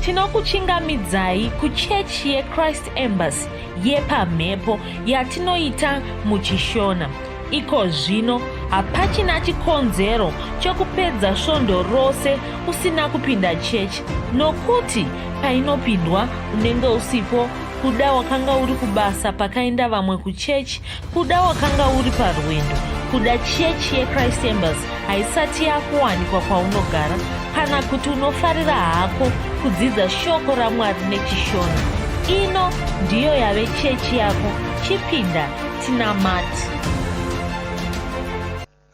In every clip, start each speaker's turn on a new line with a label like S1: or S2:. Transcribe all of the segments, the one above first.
S1: Tinokuchingamidzai kuchechi yeChrist Embassy yepamhepo yatinoita muchiShona. Iko zvino hapachina chikonzero chokupedza svondo rose usina kupinda chechi nokuti painopindwa unenge usipo kuda wakanga uri kubasa pakaenda vamwe kuchechi kuda wakanga uri parwendo kuda chechi yechrist embassy haisati yakuwanikwa kwaunogara kana kuti unofarira hako kudzidza shoko ramwari nechishona ino ndiyo yave chechi yako chipinda tinamati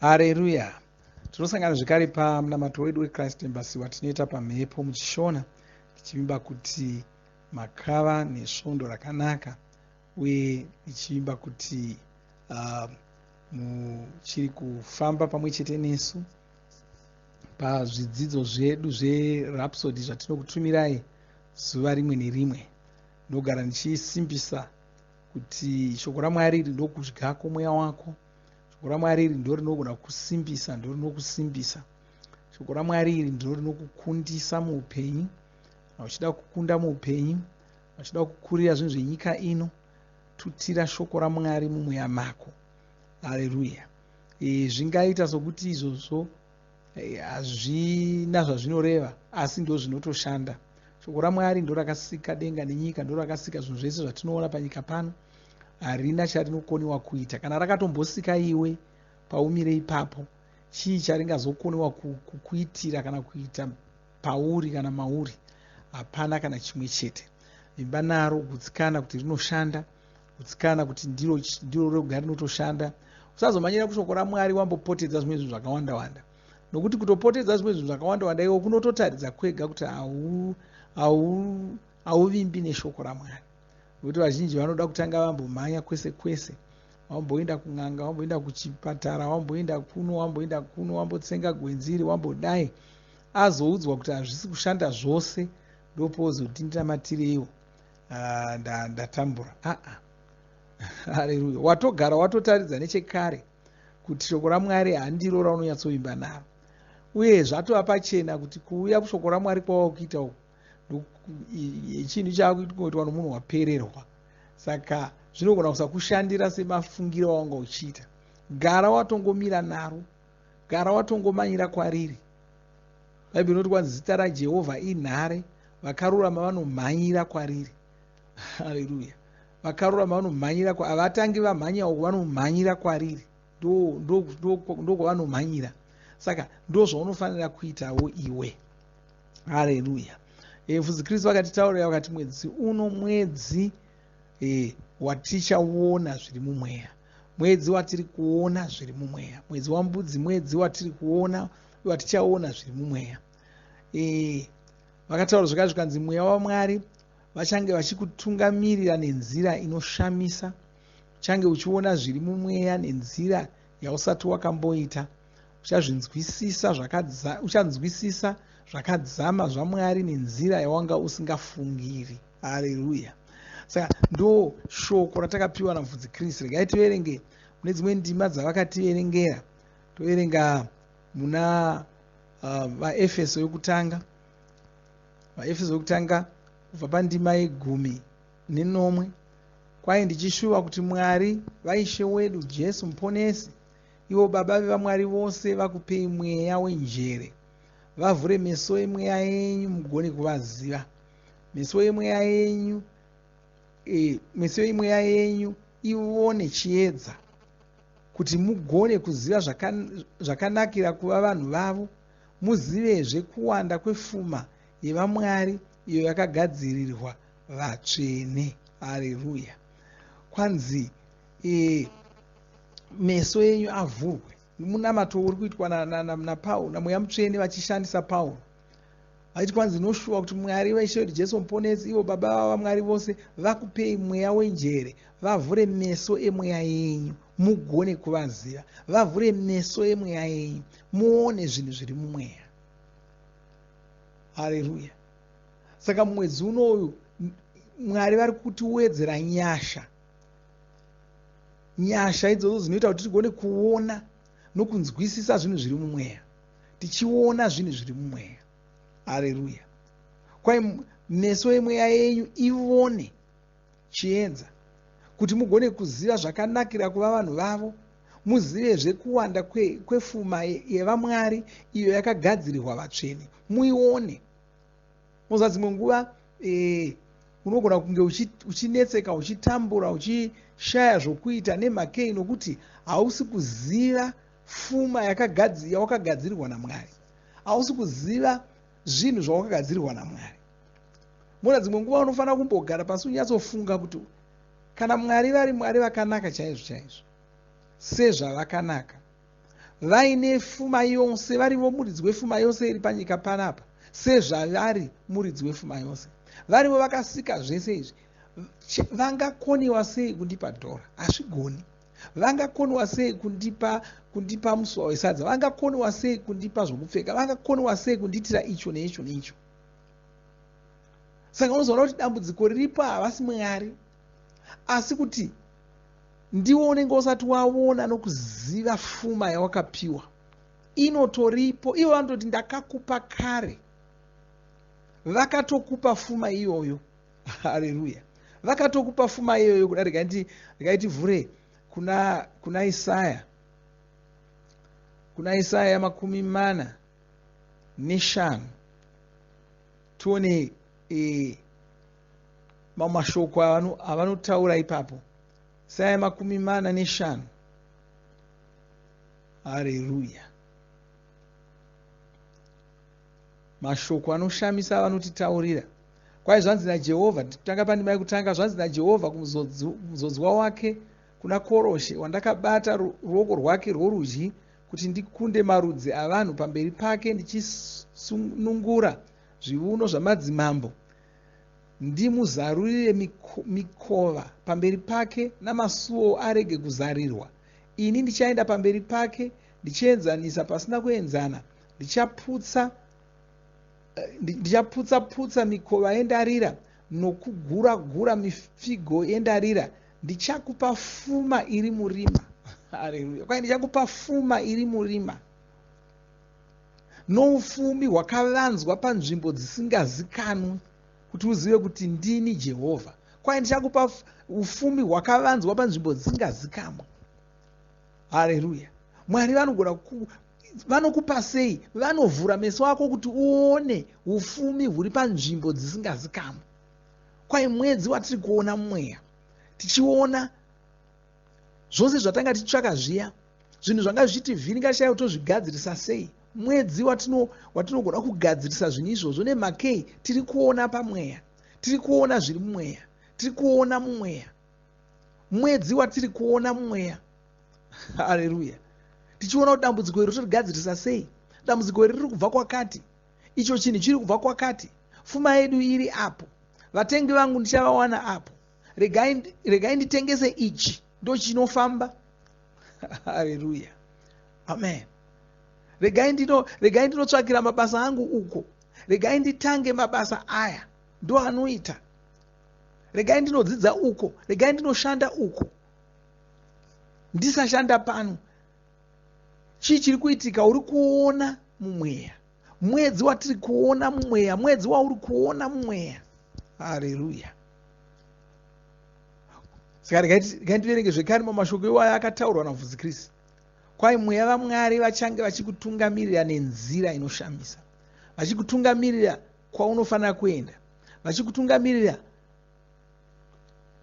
S2: Hareruya! Tinosangana zvekare pamunamato wedu weChrist Embassy watinoita pamhepo muchishona tichivimba kuti makava nesvondo rakanaka uye ndichivimba kuti muchiri kufamba pamwe chete nesu pazvidzidzo zvedu zverhapsody zvatinokutumirai zuva rimwe nerimwe. Ndinogara ndichisimbisa kuti shoko raMwari iri ndokudya kwomweya wako. Shoko raMwari iri ndo rinogona kukusimbisa, ndo rinokusimbisa. Shoko raMwari iri ndiro rinokukundisa muupenyu. Kana uchida kukunda muupenyu, uchida kukurira zvinhu zvenyika ino, tutira shoko raMwari mumweya mako. Haleluya. E, zvingaita sokuti izvozvo e, hazvina zvazvinoreva, asi ndo zvinotoshanda. Shoko raMwari ndo rakasika denga nenyika, ndo rakasika zvinhu zvese zvatinoona panyika pano. Harina charinokoniwa kuita. Kana rakatombosika iwe paumire ipapo, chii charingazokoniwa kukuitira kana kuita pauri kana mauri? Hapana kana chimwe chete. Vimba naro, gutsikana kuti rinoshanda, gutsikana kuti ndiro ndiro roga rinotoshanda. Usazomhanyira kushoko raMwari wambopotedza zvimwe zvinhu zvakawanda wanda, nokuti kutopotedza zvimwe zvinhu zvakawanda wanda iwo kunototaridza kwega kuti hauvimbi neshoko raMwari. Nokuti vazhinji vanoda kutanga vambomhanya kwese kwese, wamboenda kun'anga, wamboenda kuchipatara, wamboenda kuno, wamboenda kuno, wambotsenga gwenzi iri, wambodai, azoudzwa kuti hazvisi kushanda zvose, ndopozoti ndinamatireiwo, ndatambura. Aa, haleluya! Watogara watotaridza nechekare kuti shoko raMwari handiro raunonyatsovimba naro, uye zvatova pachena kuti kuuya kushoko raMwari kwawava kuita uku chinhu chaakuitwa nomunhu wapererwa. Saka zvinogona kusakushandira semafungiro awanga uchiita. Gara watongomira naro, gara watongomanyira kwariri. Bhaibheri inoti kwanzi zita raJehovha inhare, vakarurama vanomhanyira kwariri. Haleluya! Vakarurama vanomhanyira, havatangi vamhanya uku, vanomhanyira kwariri, ndokwavanomhanyira. Saka ndo zvaunofanira kuitawo iwe. Haleluya! Mufudzi Kristu vakatitaurira vakati mwedzi uno mwedzi watichaona zviri mumweya, mwedzi watiri kuona zviri mumweya, mwedzi wambudzi, mwedzi watiri kuona, watichaona zviri mumweya. Vakataura zvakare zvikanzi mweya waMwari vachange vachikutungamirira nenzira inoshamisa, uchange uchiona zviri mumweya nenzira yausati wakamboita, uchazvinzwisisa, uchanzwisisa zvakadzama zvaMwari nenzira yawanga usingafungiri. Haleluya! Saka ndo shoko ratakapiwa namufudzi Kristu. Regai tiverenge mune dzimwe ndima dzavakativerengera. Toverenga muna vaEfeso yokutanga, vaEfeso yokutanga kubva pandima ye17. Kwai ndichishuva kuti Mwari vaIshe wedu Jesu Muponesi, ivo Baba vevamwari vose, vakupei mweya wenjere, vavhure meso emweya yenyu mugone kuvaziva. Meso emweya yenyu meso emweya yenyu ivone chiedza, kuti mugone kuziva zvakanakira kuva vanhu vavo, muzivezve kuwanda kwefuma yevamwari iyo yakagadzirirwa vatsvene. Haleluya! Kwanzi meso enyu avhurwe. Munamato uri kuitwa naPauro, namweya mutsvene vachishandisa Pauro, vachiti kwanzi noshuwa kuti Mwari vaIshe wedu Jesu Muponesi, ivo Baba vavamwari vose, vakupei mweya wenjere, vavhure meso emweya yenyu mugone kuvaziva, vavhure meso emweya yenyu muone zvinhu zviri mumweya. Haleluya! Saka mumwedzi unoyu Mwari vari kutiwedzera nyasha, nyasha idzodzo dzinoita kuti tigone kuona nokunzwisisa zvinhu zviri mumweya, tichiona zvinhu zviri mumweya. Haleluya! Kwai Meso emweya yenyu ivone chiedza, kuti mugone kuziva zvakanakira kuva vanhu vavo, muzivezve kuwanda kwefuma yevaMwari iyo yakagadzirirwa vatsvene, muione. Moziva dzimwe nguva unogona kunge uchinetseka, uchitambura, uchishaya zvokuita nemhakei? Nokuti hausi kuziva fuma yawakagadzirirwa naMwari. Hausi kuziva zvinhu zvawakagadzirirwa naMwari. Mona dzimwe nguva unofanira kumbogara pasi unyatsofunga kuti kana Mwari vari Mwari vakanaka chaizvo chaizvo, sezvavakanaka, vaine fuma yose, varivo muridzi wefuma yose iri panyika panapa, sezvavari muridzi wefuma yose, varivo vakasika zvese izvi, vangakoniwa sei kundipa dhora? Hazvigoni. Vangakoniwa sei kundipa musuwa wesadza? Vangakoniwa sei kundipa zvokupfeka? Vangakoniwa sei kundiitira icho neicho neicho? Saka unozoona kuti dambudziko riripo havasi Mwari, asi kuti ndiwo unenge usati waona nokuziva fuma yawakapiwa inotoripo. Ivo vanototi ndakakupa kare, vakatokupa fuma iyoyo. Haleluya! Vakatokupa fuma iyoyo. Kuda regai tivhure kuna Isaya, kuna Isaya 45, tione mamwe mashoko avanotaura ipapo. Isaya 45. Hareruya! Mashoko anoshamisa avanotitaurira. Kwai zvanzi naJehovha, tanga pandima yekutanga, zvanzi naJehovha kumuzodzwa wake, kuna Koroshe, wandakabata ruoko rwake rworudyi kuti ndikunde marudzi avanhu pamberi pake, ndichisunungura zviuno zvamadzimambo, ndimuzarurire mikova pamberi pake, namasuo arege kuzarirwa. Ini ndichaenda pamberi pake ndichienzanisa pasina kuenzana, ndichaputsa-putsa mikova yendarira nokugura-gura mifigo yendarira. Ndichakupa fuma iri murima. Haleluya! Kwai ndichakupa fuma iri murima noufumi hwakavanzwa panzvimbo dzisingazikanwi, kuti uzive kuti ndini Jehovha. Kwai ndichakupa ufumi hwakavanzwa panzvimbo dzisingazikanwi. Haleluya! Mwari vanogona vanokupa sei? Vanovhura meso ako kuti uone ufumi huri panzvimbo dzisingazikanwi. Kwai mwedzi watiri kuona mweya, tichiona zvose zvatanga tichitsvaka zviya, zvinhu zvanga zvichitivhiringa chaivo, tozvigadzirisa sei? Mwedzi watinogona kugadzirisa zvinhu izvozvo. Nemhakei? Tiri kuona pamweya, tiri kuona zviri mumweya, tiri kuona mumweya. Mwedzi watiri kuona mumweya. Haleluya! Tichiona kuti dambudziko iri torigadzirisa sei, dambudziko iri riri kubva kwakati, icho chinhu chiri kubva kwakati, fuma yedu iri apo, vatengi vangu ndichavawana apo, regai nditengese ichi, ndo chinofamba. Haleluya, amen. Regai ndinotsvakira mabasa angu uko, regai nditange mabasa aya, ndo anoita, regai ndinodzidza uko, regai ndinoshanda uko, ndisashanda pano. Chii chiri kuitika? Uri kuona mumweya. Mwedzi watiri kuona mumweya, mwedzi wauri kuona mumweya. Haleluya! Saka regai ndiverenge zvekare mamashoko iwayo akataurwa naMufudzi Kristu. Kwai mweya vaMwari vachange vachikutungamirira nenzira inoshamisa, vachikutungamirira kwaunofanira kuenda, vachikutungamirira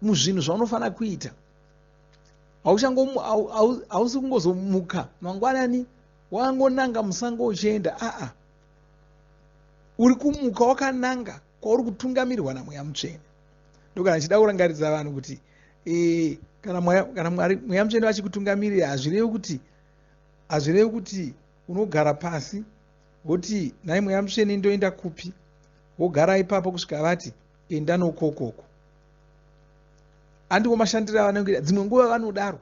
S2: muzvinhu zvaunofanira kuita. Hausi kungozomuka mangwanani wangonanga musango uchienda. Aa, uri kumuka wakananga kwauri kutungamirwa naMweya Mutsvene. Ndokana ndichida kurangaridza vanhu kuti kana Mwari Mweya Mutsvene vachikutungamirira, hazvirevi kuti unogara pasi woti, "Nhai Mweya Mutsvene, ndoenda kupi?" Wogara ipapo kusvika vati enda nokokoko. Handiwo mashandiro avanenge. Dzimwe nguva vanodaro,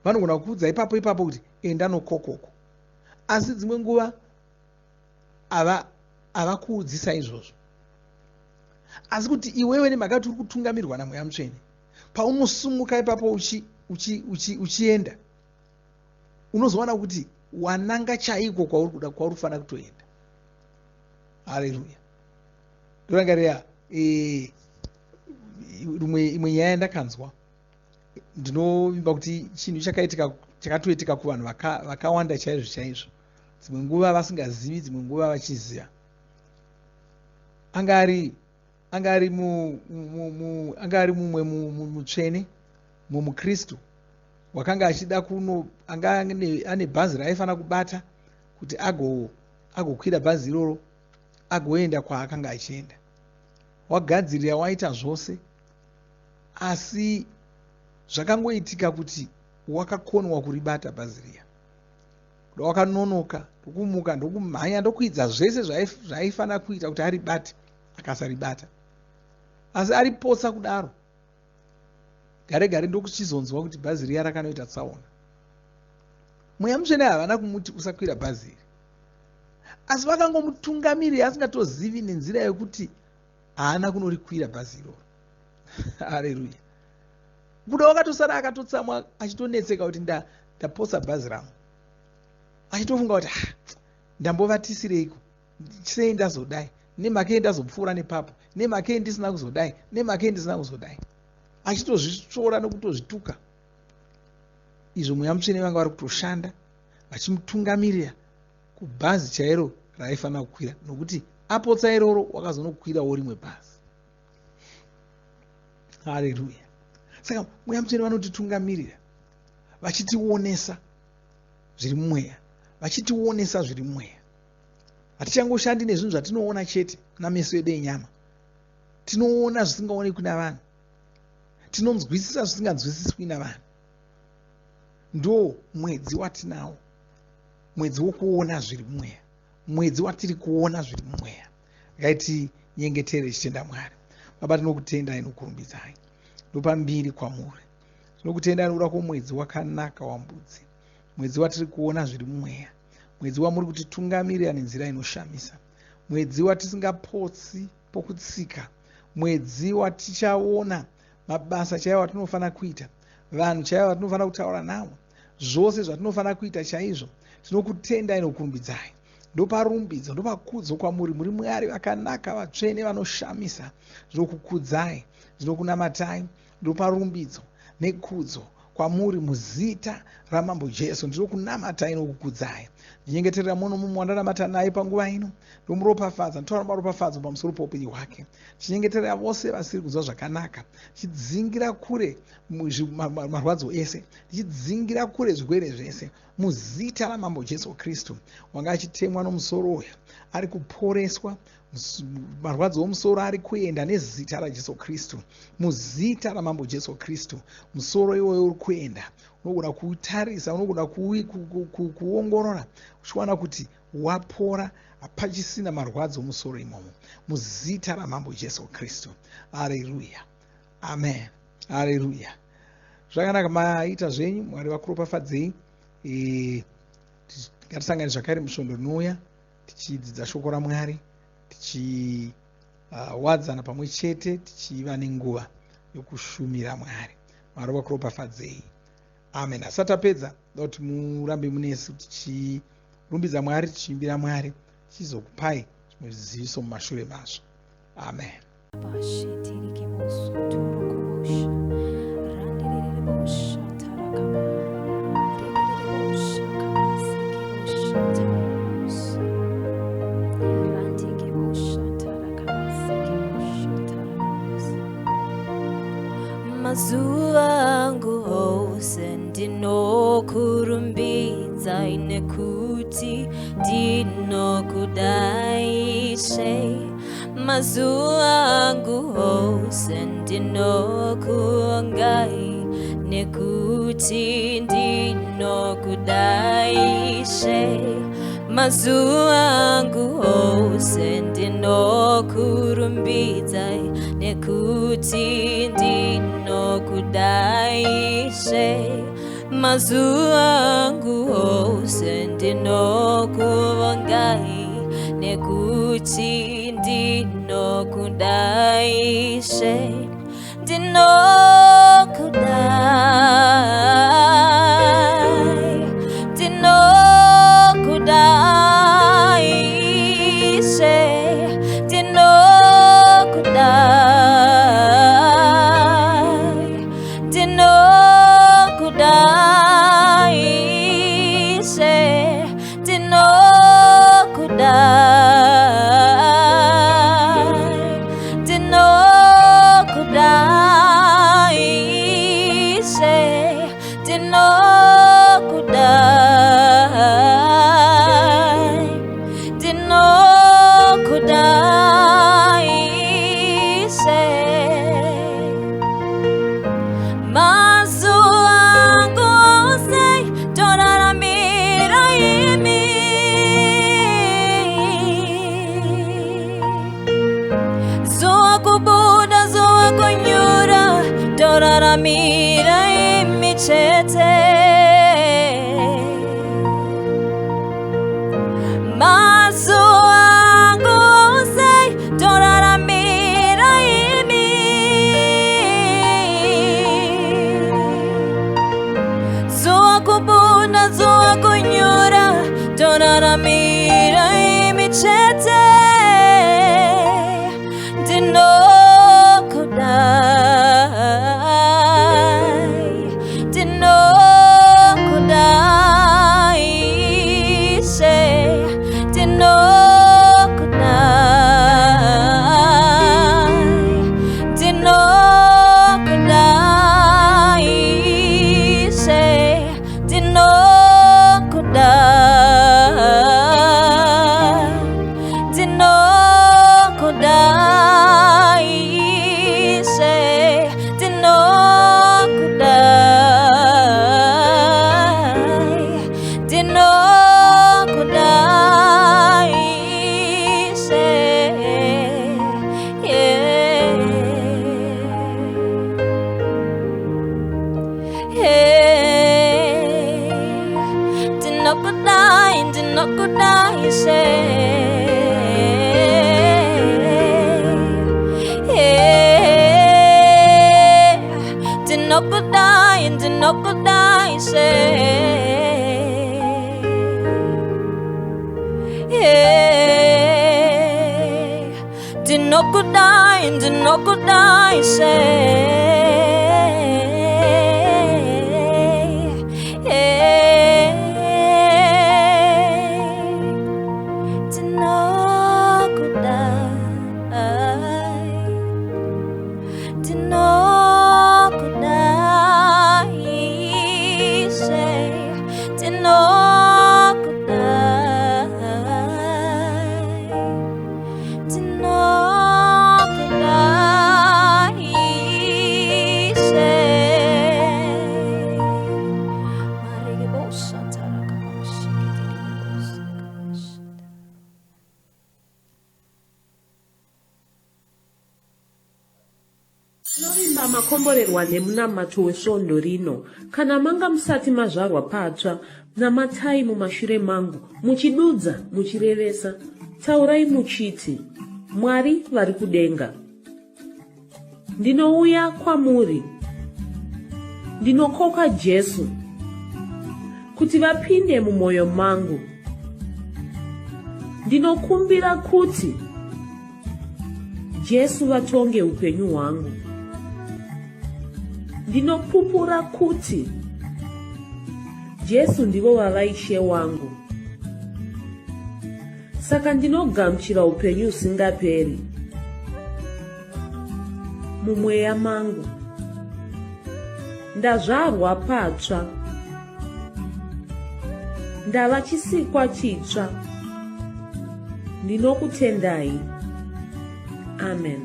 S2: vanogona kuudza ipapo ipapo kuti enda nokokoko, asi dzimwe nguva havakuudzisa izvozvo, asi kuti iwewe nemhaka kuti uri kutungamirwa naMweya Mutsvene, paunosumuka ipapo uchienda, unozowana kuti wananga chaiko kwauri kuda, kwauri kufanira kutoenda. Haleluya! Ndorangarira rimwe imwe nyaya yandakanzwa. Ndinovimba kuti chinhu chakaitika chakatoitika kuvanhu vakawanda chaizvo chaizvo, dzimwe nguva vasingazivi, dzimwe nguva vachiziva. Anga ari mumwe mutsvene, mumukristu wakanga achida kuno, anga ane bhazi raaifanira kubata kuti agokwira bhazi iroro agoenda kwaakanga achienda. Wagadzirira, waita zvose, asi zvakangoitika kuti wakakonwa kuribata bhazi riya. Kuda wakanonoka, ndokumuka, ndokumhanya, ndokuidza zvese zvaaifanira kuita kuti aribate, akasaribata. Asi aripotsa kudaro, gare gare ndokuchizonzwa kuti bhazi riya rakanoita tsaona. Mweya Mutsvene havana kumuti usakwira bhazi iri, asi vakangomutungamirira asingatozivi nenzira yekuti haana kunorikwira bhazi iroro. Hareruya! Kuda wakatosara akatotsamwa, achitonetseka kuti ndapotsa bhazi rangu, achitofunga kuti, "Ah, ndambovatisireiko? Sei ndazodai? Nemhakei ndazopfuura nepapo? Nemhakei ndisina kuzodai? Nemhakei ndisina kuzodai?" Achitozvitsvora nokutozvituka. Izvo Mweya Mutsvene vanga vari kutoshanda vachimutungamirira kubhazi chairo raaifanira kukwira, nokuti apotsa iroro wakazonokwirawo rimwe bhazi. Hareruya! Saka Mweya Mutsvene vanotitungamirira vachitionesa zviri mumweya, vachitionesa zviri mumweya. Hatichangoshandi nezvinhu zvatinoona chete nameso edu enyama. Tinoona zvisingaonekwi navanhu, tinonzwisisa zvisinganzwisiswi navanhu. Ndo mwedzi watinawo, mwedzi wokuona zviri mumweya, mwedzi watiri kuona zviri mumweya. Ngaiti nyengetere tichitenda Mwari. Baba, tinokutendai nokurumbidzai, ndopa mbiri kwamuri. Tinokutendai nokuda kwomwedzi wakanaka waMbudzi, mwedzi watiri kuona zviri mumweya, mwedzi wamuri kutitungamirira nenzira inoshamisa, mwedzi watisingapotsi pokutsika, mwedzi watichaona mabasa chaivo atinofanira kuita, vanhu chaivo vatinofanira kutaura navo, zvose zvatinofanira kuita chaizvo. Tinokutendai nokurumbidzai. Ndopa rumbidzo, ndopa kudzo kwamuri. Muri Mwari vakanaka, vatsvene, vanoshamisa. Ndinokukudzai, ndinokunamatai, ndopa rumbidzo nekudzo kwamuri muzita raMambo Jesu. Ndinokunamatai nokukudzai. Ndinyengeterera muno mumwe wandanamata naye panguva ino, ndomuropafadza, ndotaura maropafadzo pamusoro poupenyu hwake. Tichinyengeterera vose vasiri kunzwa zvakanaka, tichidzingira kure marwadzo ese, tichidzingira kure zvirwere zvese muzita raMambo Jesu Kristu. Wanga achitemwa nomusoro uyu ari kuporeswa, marwadzo omusoro ari kuenda nezita raJesu Kristu. Muzita raMambo Jesu Kristu, musoro iwoyo uri kuenda. Unogona kuutarisa, unogona kuongorora uchiwana kuti wapora, hapachisina marwadzo omusoro imomo, muzita raMambo Jesu Kristu. Areruya, amen, areruya. Zvakanaka, maita zvenyu. Mwari vakuropafadzei. Ngatisangane zvakare musvondo rinouya tichidzidza shoko raMwari, tichiwadzana pamwe chete, tichiva nenguva yokushumira Mwari. Mwari vakuropafadzei, amen. Asati tapedza, da kuti murambe munesu tichirumbidza Mwari, tichiimbira Mwari, tichizokupai zvimwe zviziviso mumashure mazvo. Amen.
S3: Bashetirikebosotorokobosha. Randiriribosha tarakaba. Ririribosha kabasekebosha tarabos. Rantikebosha tarakabasekebosha tarabos. Mazuva angu ose ndinokurumbidzai nekuti ndinokudai Ishe. Mazuva angu ose ndinokuongai nekuti ndinokudai Ishe. Mazuva angu ose ndinokurumbidzai nekuti ndinokudai Ishe. Mazuva angu ose ndinokuvongai nekuti ndinokudai Ishe. Ndinokudai, ndinokudai Ishe, ndinokudai. Ndoraramira imi chete. Mazuva angu ose ndoraramira imi. Zuva kubuda, zuva kunyura, ndoraramira imi chete. Ndinokudai, ndinokudai, Ishe, ndinokudai, ndinokudai, Ishe, ndinokudai. Ndinokudai, Ishe, ndinokudai, ndinokudai, Ishe, yeah. Hey, ndinokudai, ndinokudai, Ishe. Hey, ndinokudai, ndinokudai, Ishe. Hey, ndinokudai, ndinokudai, Ishe. Hey, ndinokudai, ndinokudai, Ishe, ndinokudai, ndinokudai, Ishe.
S1: Tinovimba makomborerwa nemunamato wesvondo rino. Kana manga musati mazvarwa patsva, namatai mumashure mangu, muchidudza, muchirevesa. Taurai muchiti, Mwari vari kudenga. Ndinouya kwamuri. Ndinokoka Jesu kuti vapinde mumwoyo mangu. Ndinokumbira kuti Jesu vatonge upenyu hwangu. Ndinopupura kuti Jesu ndivo vava Ishe wangu. Saka ndinogamuchira upenyu husingaperi mumweya mangu. Ndazvarwa patsva. Ndava chisikwa chitsva. Ndinokutendai. Amen.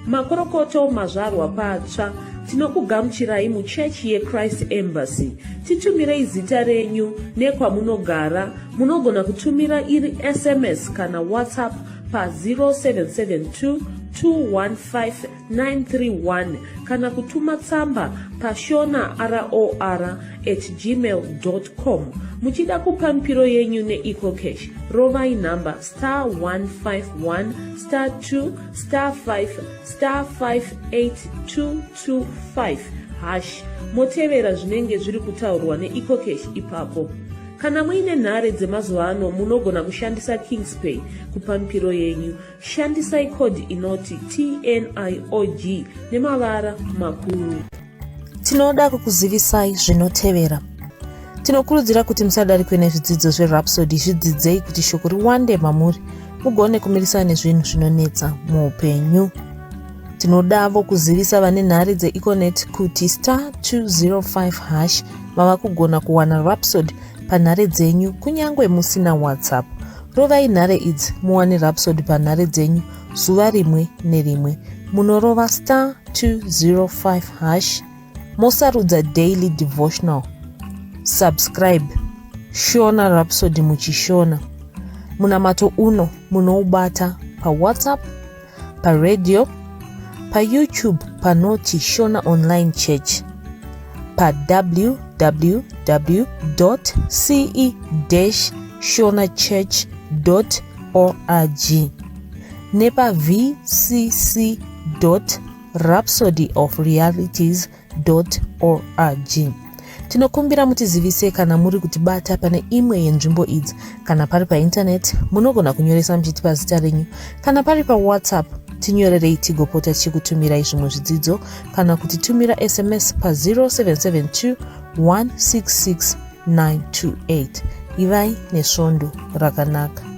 S1: Makorokoto mazvarwa patsva. Tinokugamuchirai muchechi yeChrist Embassy. Titumirei zita renyu nekwamunogara. Munogona kutumira iri SMS kana WhatsApp pa 0772 215 931 kana kutuma tsamba pashona ror at gmail com. Muchida kupa mipiro yenyu neEcoCash, rovai nhamba star 151 star 2 star 5 star 58225 hash motevera zvinenge zviri kutaurwa neEcoCash ipapo. Kana muine nhare dzemazuva ano munogona kushandisa Kingspay kupa mipiro yenyu. Shandisai code inoti TNIOG nemavara makuru.
S4: Tinoda kukuzivisai zvinotevera. Tinokurudzira kuti musadarikwe nezvidzidzo zveRhapsody, zvidzidzei kuti shoko riwande mamuri mugone kumirisana nezvinhu zvinonetsa muupenyu. Tinodavo kuzivisa vane nhare dzeEconet kuti star 205 hash mava kugona kuwana Rhapsody panhare dzenyu kunyange musina WhatsApp. Rovai nhare idzi muwane Rhapsody panhare dzenyu zuva rimwe nerimwe. Munorova star 205 hash mosarudza daily devotional. Subscribe Shona Rhapsody muchishona. Munamato uno munoubata paWhatsApp, paradio, paYouTube panoti Shona Online Church, pawww ce shonachurch org nepavcc rhapsodyofrealities org. Tinokumbira mutizivise kana muri kutibata pane imwe yenzvimbo idzi. Kana pari paintaneti, munogona kunyoresa muchitipa zita renyu. Kana pari paWhatsApp, tinyorerei tigopota tichikutumirai zvimwe zvidzidzo kana kutitumira SMS pa 0772 166 928. Ivai nesvondo rakanaka.